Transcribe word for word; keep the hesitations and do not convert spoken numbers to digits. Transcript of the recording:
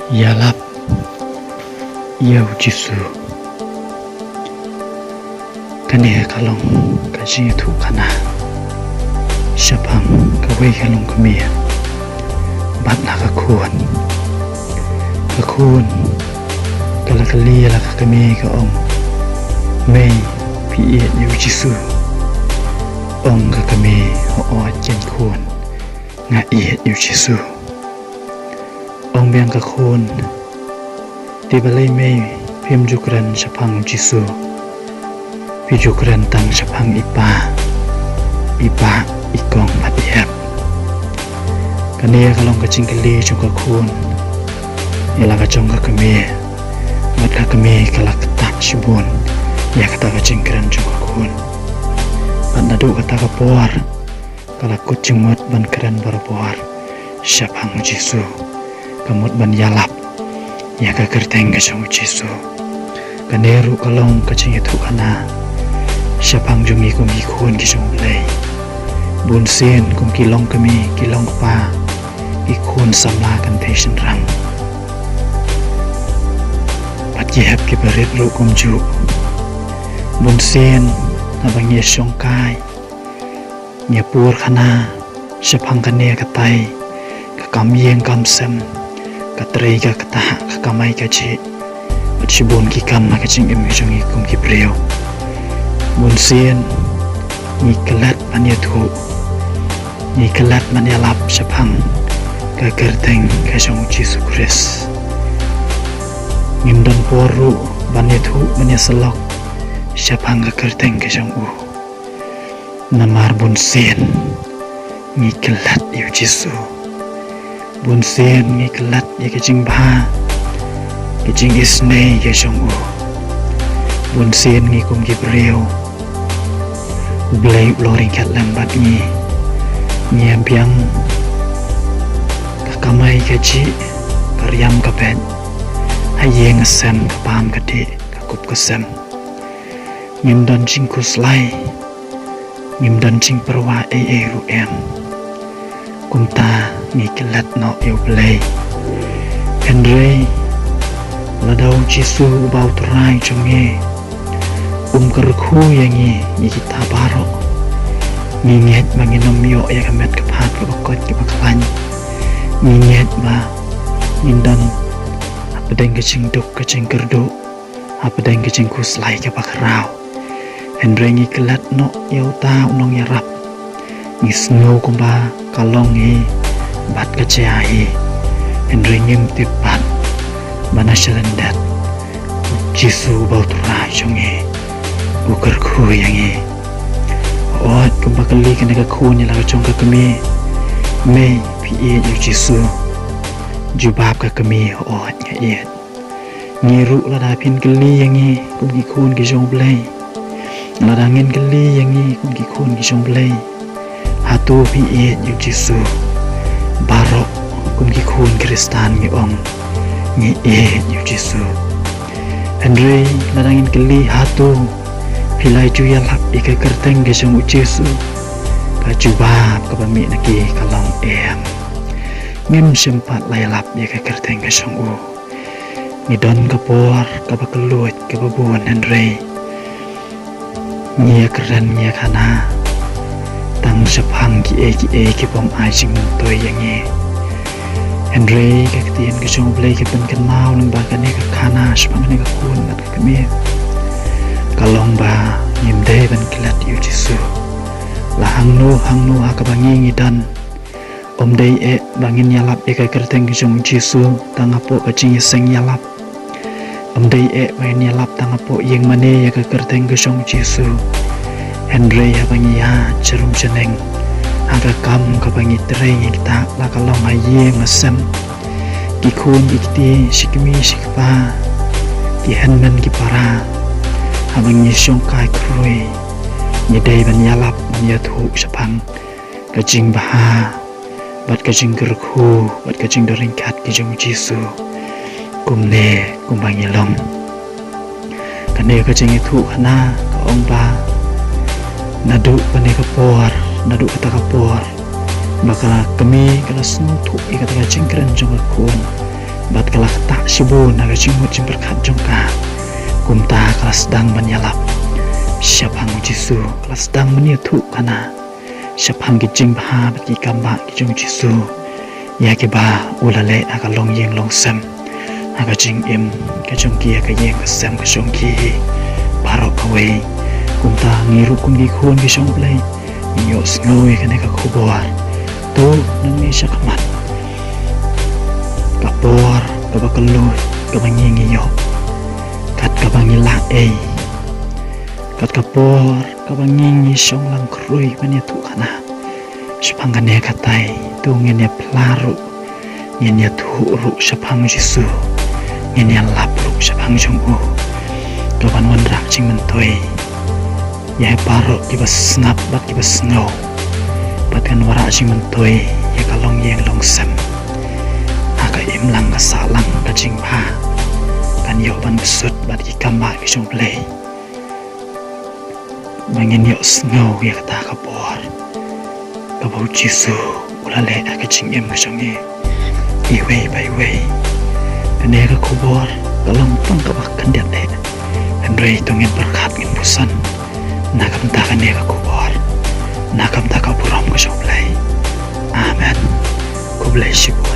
Ïalap ïa u Jisu. Kane ka long ka jingïathuhkhana shaphang kawei ka longkmie bad na ka khun. Ka khun ka la kylli ïa la ka kmie, ka ong, "Mei, phi ïeit ïa u Jisu?" Ong ka kmie, "Hooid keiñ khun, nga ïeit ïa u Jisu." Ong biang ka khun, "Te balei mei phim ju kren shaphang u Jisu? Phi ju kren tang shaphang i pa, i pa, i kong bad i hep." Kane ka long ka jingkylli jong ka khun ïa la ka jong ka kmie. Bad ka kmie ka la ktah shibun ïa kata ka jingkren jong ka khun. Bad naduh kata ka por ka la kut jingmut ban kren barabor shaphang u Jisu. Ka mut ban ïalap ïa ka kyrteng ka jong u Jisu. Kane ruh ka long ka jingïathuhkhana shaphang jong ngi kum ki khun ki jong u Blei. Bunsien kum ki longkmie, ki longkpa, ki khun samla kynthei shynrang, bad ki hep ki barit ruh kumjuh. Bunsien haba ngi shongkai, ngi pur khana shaphang kane katai ka kam ïing kam sem, ka trei ka ktah, ka kamai kajih, bad shibun ki kam ha ka jingim ka jong ngi kum ki briew. Bunsien ngi klet ban ïathuh, ngi klet ban ïalap shaphang ka kyrteng ka jong u Jisu Khrist. Ngim don por ruh ban ïathuh, ban ïasyllok shaphang ka kyrteng ka jong u. Namar bunsien ngi klet ïa u Jisu. Bunsien ngi klet ïa ka jingbha, ka jingisynei ka jong u. Bunsien ngi kum ki briew, u Blei u long ryngkat lem bad ngi. Ngi ïa biang ka kamai kajih, ka riam ka beit, ha ïing ha sem, ka bam ka dih, ka kup ka sem. Ngim don jingkhuslai, ngim don jingpyrwa ei ei ruh em. Kumta ngi klet noh ïa u Blei. Hynrei lada u Jisu uba u Trai jong ngi um kyrkhu ïa ngi, ïa kita baroh, ngi ngeit ba ngin ym ïoh ïa ka met ka phad kaba koit kaba khlaiñ. Ngi ngeit ba ngin don hapdeng ka jingduk ka jingkyrduh, hapdeng ka jingkhuslai kaba khraw. Hynrei ngi klet noh ïa uta u nongïarap. Ngi sngew kumba ka long hi bad ka jia hi. Hynrei ngim tip pat ba na shalyndet u Jisu uba u Trai jong ngi u kyrkhu ïa ngi. Hooid, kumba kylli kane ka khun ïa la ka jong ka kmie, "Mei, phi ïeit ïa u Jisu?" Jubab ka kmie, "Hooid, nga ïeit." Ngi ruh lada phin kylli ïa ngi kum ki khun ki jong u Blei, lada ngin kylli ïa ngi kum ki khun ki jong u Blei, "Hato phi ïeit ïa u Jisu?" Baroh kum ki khun Khristan ngi ong, "Ngi ïeit ïa u Jisu." Hynrei lada ngin kylli, "Hato phi la ju ïalap ïa ka kyrteng ka jong u Jisu?" Ka jubab kaba mih na ki ka long, "Em, ngim shym pat la ïalap ïa ka kyrteng ka jong u." Ngi don ka por kaba kylluid kaba bun, hynrei ngi ïakren, ngi ïakhana tang shaphang kiei kiei ki bym ai jingmyntoi ïa ngi. Hynrei ka ktien ka jong u Blei ka pynkynmaw lyngba kane ka khana shaphang kane ka khun bad ka kmie, ka long ba ngim dei ban klet ïa u Jisu. La hangno hangno ha kaba ngi ngi don, ym dei eh ba ngin ïalap ïa ka kyrteng ka jong u Jisu tang hapoh ka jingïaseng ïalap. Ym dei eh ba ngin ïalap tang hapoh ïing mane ïa ka kyrteng ka jong u Jisu. Hynrei haba ngi ïaid sharum shaneng, ha ka kam kaba ngi trei ngi ktah, la ka long ha ïing ha sem, ki khun ki kti, shi kmie shi kpa, ki hynmen ki para, haba ngi shongkai khrui, ngi dei ban ïalap, ban ïathuh shaphang ka jingbha bad ka jingkyrkhu bad ka jingdon ryngkat ka jong u Jisu, kumne kumba ngi long. Kane ka jingïathuhkhana ka ong ba naduh kane ka por, naduh kata ka por ba ka kmie ka la sngewthuh ïa kata ka jingkren jong ka khun, bad ka la ktah shibun ha ka jingmut jingpyrkhat jong ka. Kumta ka la sdang ban ïalap shaphang U Jisu, ka la sdang ban ïathuh khana shaphang ki jingbha bad ki kambah ki jong U Jisu, ïa kiba u la leh ha ka longïing longsem, ha ka jingim ka jong ki, ha ka ïing ka sem ka jong ki. Baroh kawei, kumta ngi ruh kum ki khun ki jong U Blei, ngi ïohsngew ïa kane ka khubor. To nangne shakhmat, ka por kaba kylluid kaba ngi, ngi ïoh, kat kaba ngi lah ei, kat ka por kaba ngi, ngi shong lang khrui ban ïathuh khana shaphang kane ka tai. To ngin ïa phla ruh, ngin ïathuh ruh shaphang U Jisu, ngin ïalap ruh shaphang jong u, kaban wanrah jingmyntoi ïa baroh kiba sngap bad kiba sngew, bad kan wanrah jingmyntoi ïa ka longïing longsem ha ka imlang ka sahlang ka jingbha, kan ïoh ban bsut bad ki kambah ki jong U Blei. Ba ngin ïohsngew ïa kata ka por kaba U Jisu u la leh ha ka jingim ka jong ngi iwei pa iwei. Kane ka khubor ka long tang kaba khyndiat eh, hynrei to ngin pyrkhat, ngin pyrshang na ka bynta kane ka khubor, na ka bynta ka burom ka jong U Blei. Amen. Khublei shibun.